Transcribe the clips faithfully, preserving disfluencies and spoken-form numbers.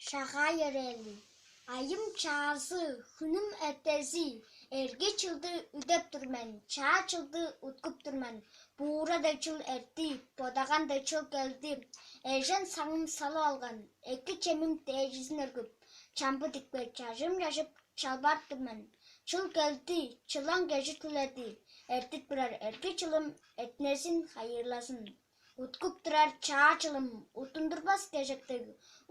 Шагаа йөрээли. Айым чаазы, хүнүм эртези, эрги чылды үдеп тур мен, чаа чылды уткуп тур мен. Буура дег чыл эртти, бодаган дег чыл келди. Эжен саңым салып алган, эки чемим дээжизин өргүп, чамбы дикпе чажым чажып, чалбарып тур мен. Чыл келди, чылан кежи түледи. Эртип турар эрги чылым этнезин хайырлазын. Уткуп турар чаа чылым уттундурбас кежектиг,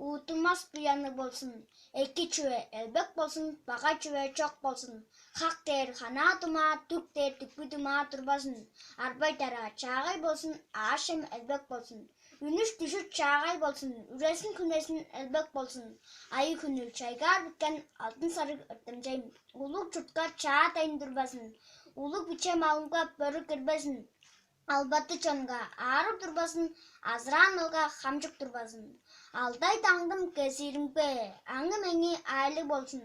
уттунмас буянныг болзун. Эки чүве элбек болзун, бага чүве чок болзун. Хак дээр ханаа тумаа, дүк дээр дүкпү тумаа турбазын. Арбай-дараа чаагай болзун, аъш-чем элбек болзун. Үнүш-дүжүт чаагай болзун, үрезин-хүнезин элбек болзун. Айы-хүнү чайгаар бүткен алдын сарыг өртемчейн. Улуг чуртка чаа дайын турбазын. Улуг биче малымга бөрү кирбезин. Албаты чонга аарыг турбазын, азыраан малга хамчык турбазын. Алдай-даңдым кезииримге, аңы-меңи аайлыг болзун.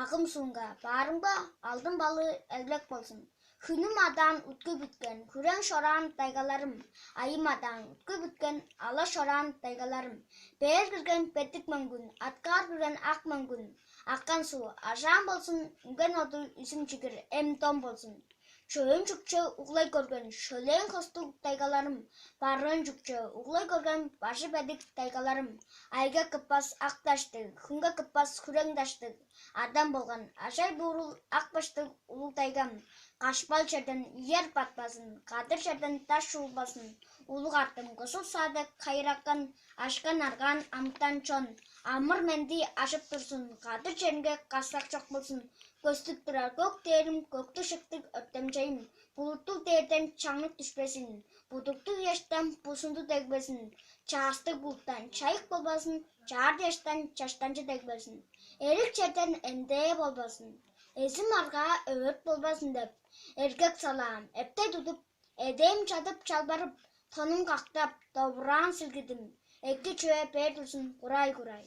Агым суунга, баарымга алдын балы элбек болзун. Хүнүм адаан уткуп бүткен, хүрең шораан дайгаларым, айым адаан уткуп бүткен, ала шораан дайгаларым. Бээр кирген беттик мөңгүн, аткаар кирген ак мөңгүн, аккан суу ажаан болзун, үнген оду үзүм чигир эм дом болзун. Чөөн чүкче углай көрген шөлээн хостуг дайгаларым, барыын чүкче углай көрген бажы бедик дайгаларым, айга кыппас ак даштыг, хүнге кыппас хүрең даштыг, адам болган ажай буурул ак баштыг улуг дайгам, кашпал черден ыяр батпазын, кадыр черден даш чуулбазын, улуг артым кызыл саадек хайыраккан, ашкан аргаан амытан чон, амыр-менди ажып турзун, кадыр черинге кастак чок болзун, көстүп турар көк дээрим, көктүг-шыктыг өртемчейим, булуттуг дээрден чаңнык дүшпезин, будуктуг ыяштан бузунду дегбезин, чаастыг булуттан чайык болбазын, чаар ыяштан чаштанчы дегбезин, эрик черден эмдээ болбазын, эзим аргаа өөрт болбазын деп, эргек салаам эптей тудуп, эдээн чадып-чалбарып, тонум кактап, довураан силгидим, эки чүве бээр турзун курай-курай.